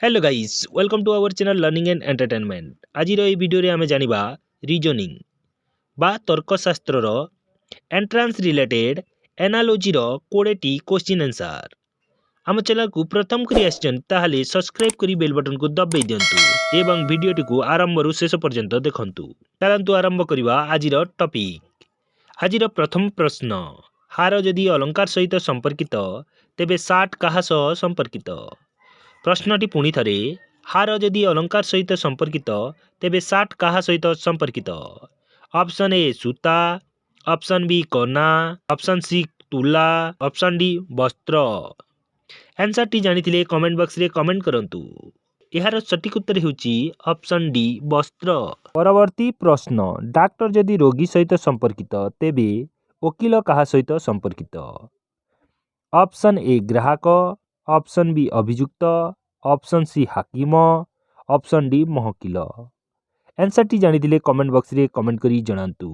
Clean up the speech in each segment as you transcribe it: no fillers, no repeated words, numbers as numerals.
Hello guys, welcome to our channel Learning and Entertainment. ଆଜିର ଏହି ଭିଡ଼ିଓରେ ଆମେ ଜାଣିବା ରିଜନିଂ ବା ତର୍କଶାସ୍ତ୍ରର ଏଣ୍ଟ୍ରାନ୍ସ ରିଲେଟେଡ୍ ଏନାଲୋଜିର 20ଟି କୋଶ୍ଚିନ୍ ଆନ୍ସାର୍। ଆମ ଚ୍ୟାନେଲକୁ ପ୍ରଥମ କରି ଆସିଛନ୍ତି, ତାହେଲେ ସବସ୍କ୍ରାଇବ୍ କରି ବେଲ୍ ବଟନକୁ ଦବାଇ ଦିଅନ୍ତୁ ଏବଂ ଭିଡ଼ିଓଟିକୁ ଆରମ୍ଭରୁ ଶେଷ ପର୍ଯ୍ୟନ୍ତ ଦେଖନ୍ତୁ। ଚାଲନ୍ତୁ ଆରମ୍ଭ କରିବା ଆଜିର ଟପିକ୍। ଆଜିର ପ୍ରଥମ ପ୍ରଶ୍ନ, ହାର ଯଦି ଅଳଙ୍କାର ସହିତ ସମ୍ପର୍କିତ, ତେବେ ସାର୍ଟ କାହା ସହ ସମ୍ପର୍କିତ? ପ୍ରଶ୍ନଟି ପୁଣି ଥରେ, ହାର ଯଦି ଅଳଙ୍କାର ସହିତ ସମ୍ପର୍କିତ, ତେବେ ସାର୍ଟ କାହା ସହିତ ସମ୍ପର୍କିତ? ଅପସନ୍ ଏ ସୂତା, ଅପସନ୍ ବି କନା, ଅପସନ୍ ସି ତୁଲା, ଅପସନ୍ ଡି ବସ୍ତ୍ର। ଆନ୍ସରଟି ଜାଣିଥିଲେ କମେଣ୍ଟ ବକ୍ସରେ କମେଣ୍ଟ କରନ୍ତୁ। ଏହାର ସଠିକ ଉତ୍ତର ହେଉଛି ଅପସନ୍ ଡି ବସ୍ତ୍ର। ପରବର୍ତ୍ତୀ ପ୍ରଶ୍ନ, ଡାକ୍ତର ଯଦି ରୋଗୀ ସହିତ ସମ୍ପର୍କିତ, ତେବେ ଓକିଲ କାହା ସହିତ ସମ୍ପର୍କିତ? ଅପସନ୍ ଏ ଗ୍ରାହକ, ଅପସନ୍ ବି ଅଭିଯୁକ୍ତ, ଅପସନ୍ ସି ହାକିମ, ଅପସନ୍ ଡି ମହକିଲ। ଆନ୍ସରଟି ଜାଣିଥିଲେ କମେଣ୍ଟ ବକ୍ସରେ କମେଣ୍ଟ କରି ଜଣାନ୍ତୁ।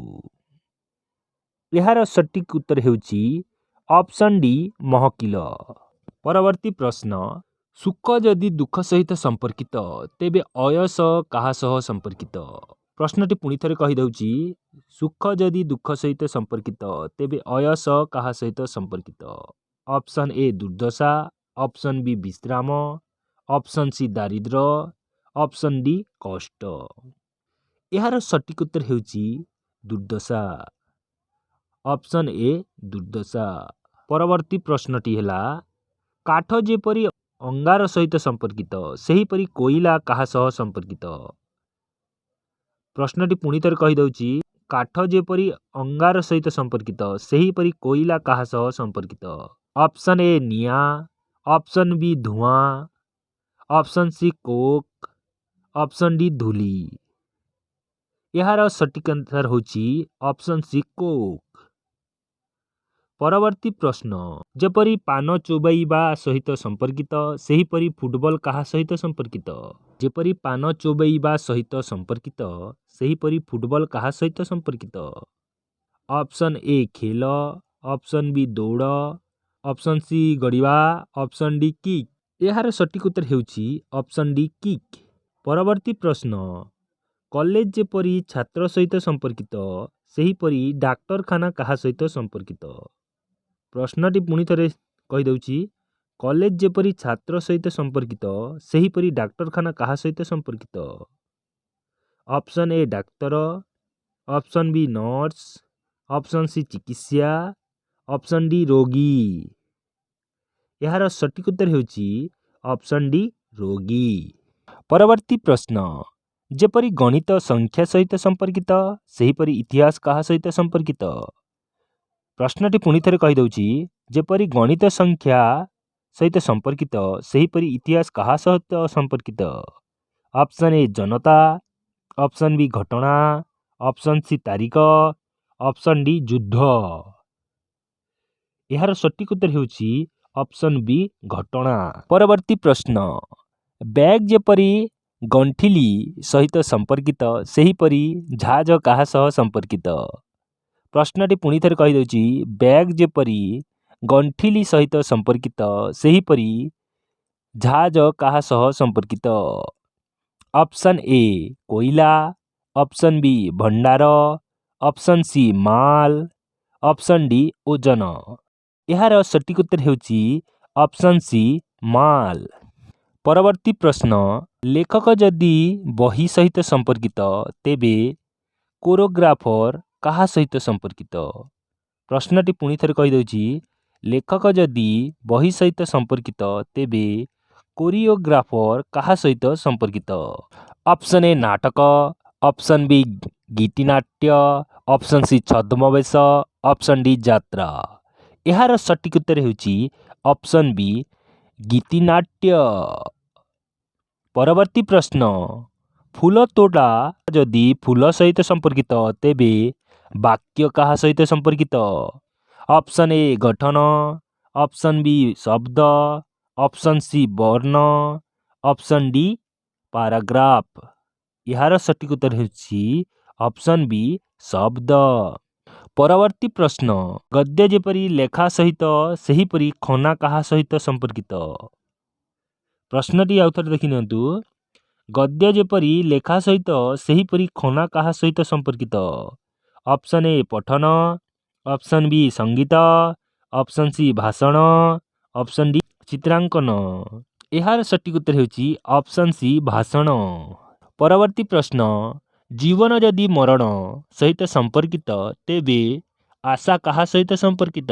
ଏହାର ସଠିକ ଉତ୍ତର ହେଉଛି ଅପସନ୍ ଡି ମହକିଲ। ପରବର୍ତ୍ତୀ ପ୍ରଶ୍ନ, ସୁଖ ଯଦି ଦୁଃଖ ସହିତ ସମ୍ପର୍କିତ, ତେବେ ଅୟସ କାହା ସହ ସମ୍ପର୍କିତ? ପ୍ରଶ୍ନଟି ପୁଣି ଥରେ କହିଦେଉଛି, ସୁଖ ଯଦି ଦୁଃଖ ସହିତ ସମ୍ପର୍କିତ, ତେବେ ଅୟସ କାହା ସହିତ ସମ୍ପର୍କିତ? ଅପସନ୍ ଏ ଦୁର୍ଦ୍ଦଶା, ଅପସନ୍ ବି ବିଶ୍ରାମ, ଅପସନ୍ ସି ଦାରିଦ୍ର୍ୟ, ଅପସନ୍ ଡି କଷ୍ଟ। ଏହାର ସଠିକ ଉତ୍ତର ହେଉଛି ଦୁର୍ଦ୍ଦଶା, ଅପସନ୍ ଏ ଦୁର୍ଦ୍ଦଶା। ପରବର୍ତ୍ତୀ ପ୍ରଶ୍ନଟି ହେଲା, କାଠ ଯେପରି ଅଙ୍ଗାର ସହିତ ସମ୍ପର୍କିତ, ସେହିପରି କୋଇଲା କାହା ସହ ସମ୍ପର୍କିତ? ପ୍ରଶ୍ନଟି ପୁଣି ଥରେ କହିଦେଉଛି, କାଠ ଯେପରି ଅଙ୍ଗାର ସହିତ ସମ୍ପର୍କିତ, ସେହିପରି କୋଇଲା କାହା ସହ ସମ୍ପର୍କିତ? ଅପସନ୍ ଏ ନିଆଁ, ଅପସନ୍ ବି ଧୂଆଁ, option C coke, option D ଧୂଳି। ଏହାର ସଠିକ ଆନ୍ସର ହେଉଛି ଅପସନ୍ ସି କୋକ୍। ପରବର୍ତ୍ତୀ ପ୍ରଶ୍ନ, ଯେପରି ପାନ ଚୋବାଇବା ସହିତ ସମ୍ପର୍କିତ, ସେହିପରି ଫୁଟବଲ କାହା ସହିତ ସମ୍ପର୍କିତ? ଯେପରି ପାନ ଚୋବାଇବା ସହିତ ସମ୍ପର୍କିତ, ସେହିପରି ଫୁଟବଲ କାହା ସହିତ ସମ୍ପର୍କିତ? ଅପସନ୍ ଏ ଖେଳ, ଅପସନ୍ ବି ଦୌଡ଼, ଅପସନ୍ ସି ଗଡ଼ିବା, ଅପସନ୍ ଡି କିକ୍। ଏହାର ସଠିକ ଉତ୍ତର ହେଉଛି ଅପସନ୍ ଡି କିକ୍। ପରବର୍ତ୍ତୀ ପ୍ରଶ୍ନ, କଲେଜ ଯେପରି ଛାତ୍ର ସହିତ ସମ୍ପର୍କିତ, ସେହିପରି ଡାକ୍ତରଖାନା କାହା ସହିତ ସମ୍ପର୍କିତ? ପ୍ରଶ୍ନଟି ପୁଣି ଥରେ କହିଦେଉଛି, କଲେଜ ଯେପରି ଛାତ୍ର ସହିତ ସମ୍ପର୍କିତ, ସେହିପରି ଡାକ୍ତରଖାନା କାହା ସହିତ ସମ୍ପର୍କିତ? ଅପସନ୍ ଏ ଡାକ୍ତର, option B nurse, option C ଚିକିତ୍ସା, ଅପସନ୍ ଡି ରୋଗୀ। ଏହାର ସଠିକ ଉତ୍ତର ହେଉଛି ଅପସନ୍ ଡି ରୋଗୀ। ପରବର୍ତ୍ତୀ ପ୍ରଶ୍ନ, ଯେପରି ଗଣିତ ସଂଖ୍ୟା ସହିତ ସମ୍ପର୍କିତ, ସେହିପରି ଇତିହାସ କାହା ସହିତ ସମ୍ପର୍କିତ? ପ୍ରଶ୍ନଟି ପୁଣି ଥରେ କହିଦେଉଛି, ଯେପରି ଗଣିତ ସଂଖ୍ୟା ସହିତ ସମ୍ପର୍କିତ, ସେହିପରି ଇତିହାସ କାହା ସହିତ ସମ୍ପର୍କିତ? ଅପସନ୍ ଏ ଜନତା, ଅପସନ୍ ବି ଘଟଣା, ଅପସନ୍ ସି ତାରିଖ, ଅପସନ୍ ଡି ଯୁଦ୍ଧ। ଏହାର ସଠିକ ଉତ୍ତର ହେଉଛି ଅପସନ୍ ବି ଘଟଣା। ପରବର୍ତ୍ତୀ ପ୍ରଶ୍ନ, ବ୍ୟାଗ୍ ଯେପରି ଗଣ୍ଠିଲି ସହିତ ସମ୍ପର୍କିତ, ସେହିପରି ଜାହାଜ କାହା ସହ ସମ୍ପର୍କିତ? ପ୍ରଶ୍ନଟି ପୁଣି ଥରେ କହିଦେଉଛି, ବ୍ୟାଗ୍ ଯେପରି ଗଣ୍ଠିଲି ସହିତ ସମ୍ପର୍କିତ, ସେହିପରି ଜାହାଜ କାହା ସହ ସମ୍ପର୍କିତ? ଅପସନ୍ ଏ କୋଇଲା, ଅପସନ୍ ବି ଭଣ୍ଡାର, ଅପସନ୍ ସି ମାଲ, ଅପସନ୍ ଡି ଓଜନ। ଏହାର ସଠିକ ଉତ୍ତର ହେଉଛି ଅପସନ୍ ସି ମାଲ। ପରବର୍ତ୍ତୀ ପ୍ରଶ୍ନ, ଲେଖକ ଯଦି ବହି ସହିତ ସମ୍ପର୍କିତ, ତେବେ କୋରିଓଗ୍ରାଫର କାହା ସହିତ ସମ୍ପର୍କିତ? ପ୍ରଶ୍ନଟି ପୁଣି ଥରେ କହିଦେଉଛି, ଲେଖକ ଯଦି ବହି ସହିତ ସମ୍ପର୍କିତ, ତେବେ କୋରିଓଗ୍ରାଫର କାହା ସହିତ ସମ୍ପର୍କିତ? ଅପସନ୍ ଏ ନାଟକ, ଅପସନ୍ ବି ଗୀତିନାଟ୍ୟ, ଅପସନ୍ ସି ଛଦ୍ମବେଶ, ଅପସନ୍ ଡି ଯାତ୍ରା। ଏହାର ସଠିକ ଉତ୍ତର ହେଉଛି ଅପସନ୍ ବି ଗୀତିନାଟ୍ୟ। ପରବର୍ତ୍ତୀ ପ୍ରଶ୍ନ, ଫୁଲ ତୋଡ଼ା ଯଦି ଫୁଲ ସହିତ ସମ୍ପର୍କିତ, ତେବେ ବାକ୍ୟ କାହା ସହିତ ସମ୍ପର୍କିତ? ଅପସନ୍ ଏ ଗଠନ, ଅପସନ୍ ବି ଶବ୍ଦ, ଅପସନ୍ ସି ବର୍ଣ୍ଣ, ଅପସନ୍ ଡି ପାରାଗ୍ରାଫ। ଏହାର ସଠିକ ଉତ୍ତର ହେଉଛି ଅପସନ୍ ବି ଶବ୍ଦ। ପରବର୍ତ୍ତୀ ପ୍ରଶ୍ନ, ଗଦ୍ୟ ଯେପରି ଲେଖା ସହିତ, ସେହିପରି ଖନା କାହା ସହିତ ସମ୍ପର୍କିତ? ପ୍ରଶ୍ନଟି ଆଉ ଥରେ ଦେଖି ନିଅନ୍ତୁ। ଗଦ୍ୟ ଯେପରି ଲେଖା ସହିତ, ସେହିପରି ଖନା କାହା ସହିତ ସମ୍ପର୍କିତ? ଅପସନ୍ ଏ ପଠନ, ଅପସନ୍ ବି ସଙ୍ଗୀତ, ଅପସନ୍ ସି ଭାଷଣ, ଅପସନ୍ ଡି ଚିତ୍ରାଙ୍କନ। ଏହାର ସଠିକ ଉତ୍ତର ହେଉଛି ଅପସନ୍ ସି ଭାଷଣ। ପରବର୍ତ୍ତୀ ପ୍ରଶ୍ନ, ଜୀବନ ଯଦି ମରଣ ସହିତ ସମ୍ପର୍କିତ, ତେବେ ଆଶା କାହା ସହିତ ସମ୍ପର୍କିତ?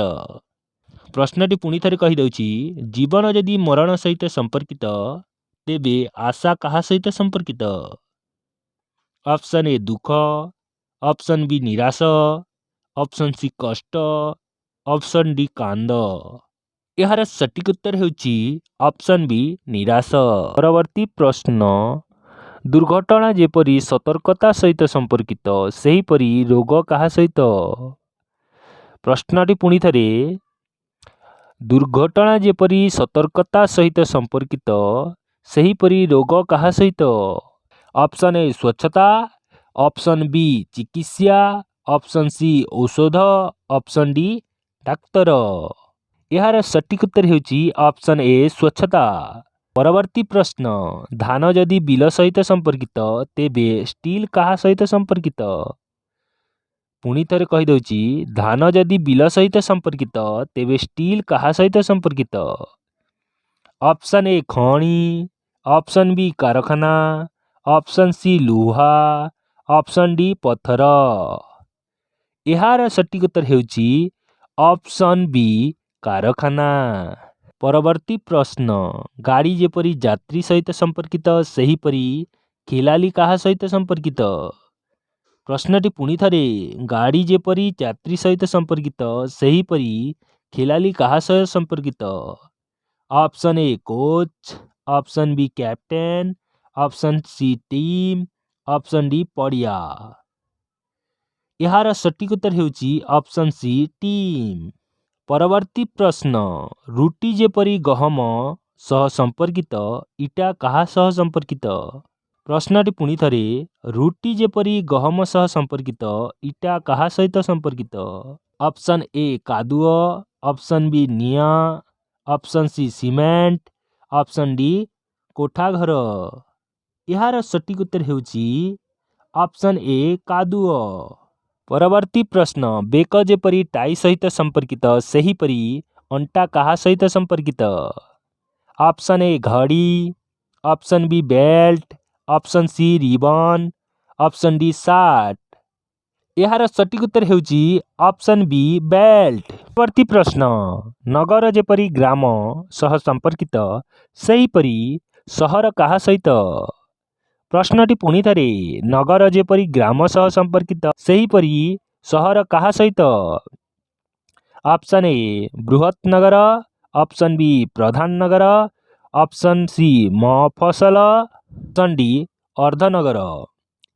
ପ୍ରଶ୍ନଟି ପୁଣି ଥରେ କହିଦେଉଛି। ଜୀବନ ଯଦି ମରଣ ସହିତ ସମ୍ପର୍କିତ, ତେବେ ଆଶା କାହା ସହିତ ସମ୍ପର୍କିତ? ଅପସନ୍ ଏ ଦୁଃଖ, ଅପସନ୍ ବି ନିରାଶ, ଅପସନ୍ ସି କଷ୍ଟ, ଅପସନ୍ ଡି କାନ୍ଦ। ଏହାର ସଠିକ ଉତ୍ତର ହେଉଛି ଅପସନ୍ ବି ନିରାଶ। ପରବର୍ତ୍ତୀ ପ୍ରଶ୍ନ, ଦୁର୍ଘଟଣା ଯେପରି ସତର୍କତା ସହିତ ସମ୍ପର୍କିତ, ସେହିପରି ରୋଗ କାହା ସହିତ? ପ୍ରଶ୍ନଟି ପୁଣି ଥରେ, ଦୁର୍ଘଟଣା ଯେପରି ସତର୍କତା ସହିତ ସମ୍ପର୍କିତ, ସେହିପରି ରୋଗ କାହା ସହିତ? ଅପସନ୍ ଏ ସ୍ୱଚ୍ଛତା, ଅପସନ୍ ବି ଚିକିତ୍ସା, ଅପସନ୍ ସି ଔଷଧ, ଅପସନ୍ ଡି ଡାକ୍ତର। ଏହାର ସଠିକ ଉତ୍ତର ହେଉଛି ଅପସନ୍ ଏ ସ୍ୱଚ୍ଛତା। ପରବର୍ତ୍ତୀ ପ୍ରଶ୍ନ, ଧାନ ଯଦି ବିଲ ସହିତ ସମ୍ପର୍କିତ, ତେବେ ଷ୍ଟିଲ୍ କାହା ସହିତ ସମ୍ପର୍କିତ? ପୁଣି ଥରେ କହିଦେଉଛି। ଧାନ ଯଦି ବିଲ ସହିତ ସମ୍ପର୍କିତ, ତେବେ ଷ୍ଟିଲ୍ କାହା ସହିତ ସମ୍ପର୍କିତ? ଅପସନ୍ ଏ ଖଣି, ଅପସନ୍ ବି କାରଖାନା, ଅପସନ୍ ସି ଲୁହା, ଅପସନ୍ ଡି ପଥର। ଏହାର ସଠିକ ଉତ୍ତର ହେଉଛି ଅପସନ୍ ବି କାରଖାନା। ପରବର୍ତ୍ତୀ ପ୍ରଶ୍ନ, ଗାଡ଼ି ଯେପରି ଯାତ୍ରୀ ସହିତ ସମ୍ପର୍କିତ, ସେହିପରି ଖେଳାଳି କାହା ସହିତ ସମ୍ପର୍କିତ? ପ୍ରଶ୍ନଟି ପୁଣି ଥରେ, ଗାଡ଼ି ଯେପରି ଯାତ୍ରୀ ସହିତ ସମ୍ପର୍କିତ, ସେହିପରି ଖେଳାଳି କାହା ସହ ସମ୍ପର୍କିତ? Option A coach, option B captain, option C team, option D ପଡ଼ିଆ। ଏହାର ସଠିକ ଉତ୍ତର ହେଉଛି ଅପସନ୍ ସି ଟିମ୍। ପରବର୍ତ୍ତୀ ପ୍ରଶ୍ନ, ରୁଟି ଯେପରି ଗହମ ସହ ସମ୍ପର୍କିତ, ଇଟା କାହା ସହ ସମ୍ପର୍କିତ? ପ୍ରଶ୍ନଟି ପୁଣି ଥରେ, ରୁଟି ଯେପରି ଗହମ ସହ ସମ୍ପର୍କିତ, ଇଟା କାହା ସହିତ ସମ୍ପର୍କିତ? ଅପସନ୍ ଏ କାଦୁଅ, ଅପସନ୍ ବି ନିଆଁ, option C cement, option D କୋଠାଘର। ଏହାର ସଠିକ ଉତ୍ତର ହେଉଛି ଅପସନ୍ ଏ କାଦୁଅ। ପରବର୍ତ୍ତୀ ପ୍ରଶ୍ନ, ବେକ ଯେପରି ଟାଇ ସହିତ ସମ୍ପର୍କିତ, ସେହିପରି ଅଣ୍ଟା କାହା ସହିତ ସମ୍ପର୍କିତ? ଅପସନ୍ ଏ ଘଡ଼ି, option B belt, option C ribbon, option D shirt. ଏହାର ସଠିକ ଉତ୍ତର ହେଉଛି ଅପସନ୍ ବି ବେଲ୍ଟ। ପରବର୍ତ୍ତୀ ପ୍ରଶ୍ନ, ନଗର ଯେପରି ଗ୍ରାମ ସହ ସମ୍ପର୍କିତ, ସେହିପରି ସହର କାହା ସହିତ? ପ୍ରଶ୍ନଟି ପୁଣି ଥରେ, ନଗର ଯେପରି ଗ୍ରାମ ସହ ସମ୍ପର୍କିତ, ସେହିପରି ସହର କାହା ସହିତ? ଅପସନ୍ ଏ ବୃହତ୍ ନଗର, ଅପସନ୍ ବି ପ୍ରଧାନ ନଗର, ଅପସନ୍ ସି ମଫସଲ, ଅପସନ୍ ଡି ଅର୍ଦ୍ଧନଗର।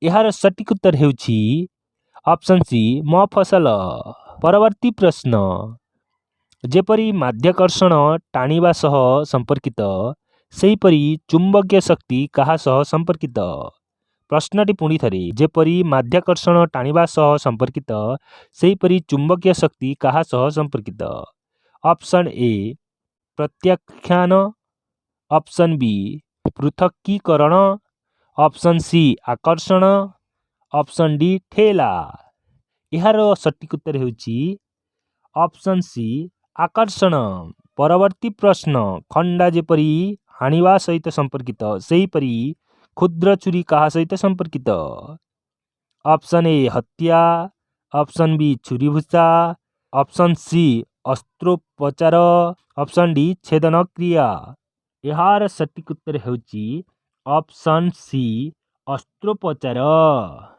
ଏହାର ସଠିକ ଉତ୍ତର ହେଉଛି ଅପସନ୍ ସି ମଫସଲ। ପରବର୍ତ୍ତୀ ପ୍ରଶ୍ନ, ଯେପରି ମାଧ୍ୟାକର୍ଷଣ ଟାଣିବା ସହ ସମ୍ପର୍କିତ, ସେହିପରି ଚୁମ୍ବକୀୟ ଶକ୍ତି କାହା ସହ ସମ୍ପର୍କିତ? ପ୍ରଶ୍ନଟି ପୁଣି ଥରେ, ଯେପରି ମାଧ୍ୟାକର୍ଷଣ ଟାଣିବା ସହ ସମ୍ପର୍କିତ, ସେହିପରି ଚୁମ୍ବକୀୟ ଶକ୍ତି କାହା ସହ ସମ୍ପର୍କିତ? ଅପସନ୍ ଏ ପ୍ରତ୍ୟାଖ୍ୟାନ, ଅପସନ୍ ବି ପୃଥକୀକରଣ, ଅପସନ୍ ସି ଆକର୍ଷଣ, ଅପସନ୍ ଡି ଠେଲା। ଏହାର ସଠିକ ଉତ୍ତର ହେଉଛି ଅପସନ୍ ସି ଆକର୍ଷଣ। ପରବର୍ତ୍ତୀ ପ୍ରଶ୍ନ, ଖଣ୍ଡା ଯେପରି ହାଣିବା ସହିତ ସମ୍ପର୍କିତ, ସେହିପରି କ୍ଷୁଦ୍ର ଛୁରୀ କାହା ସହିତ ସମ୍ପର୍କିତ? ଅପସନ୍ ଏ ହତ୍ୟା, ଅପସନ୍ ବି ଛୁରୀ ଭୁଷା, ଅପସନ୍ ସି ଅସ୍ତ୍ରୋପଚାର, ଅପସନ୍ ଡି ଛେଦନ କ୍ରିୟା। ଏହାର ସଠିକ ଉତ୍ତର ହେଉଛି ଅପସନ୍ ସି ଅସ୍ତ୍ରୋପଚାର।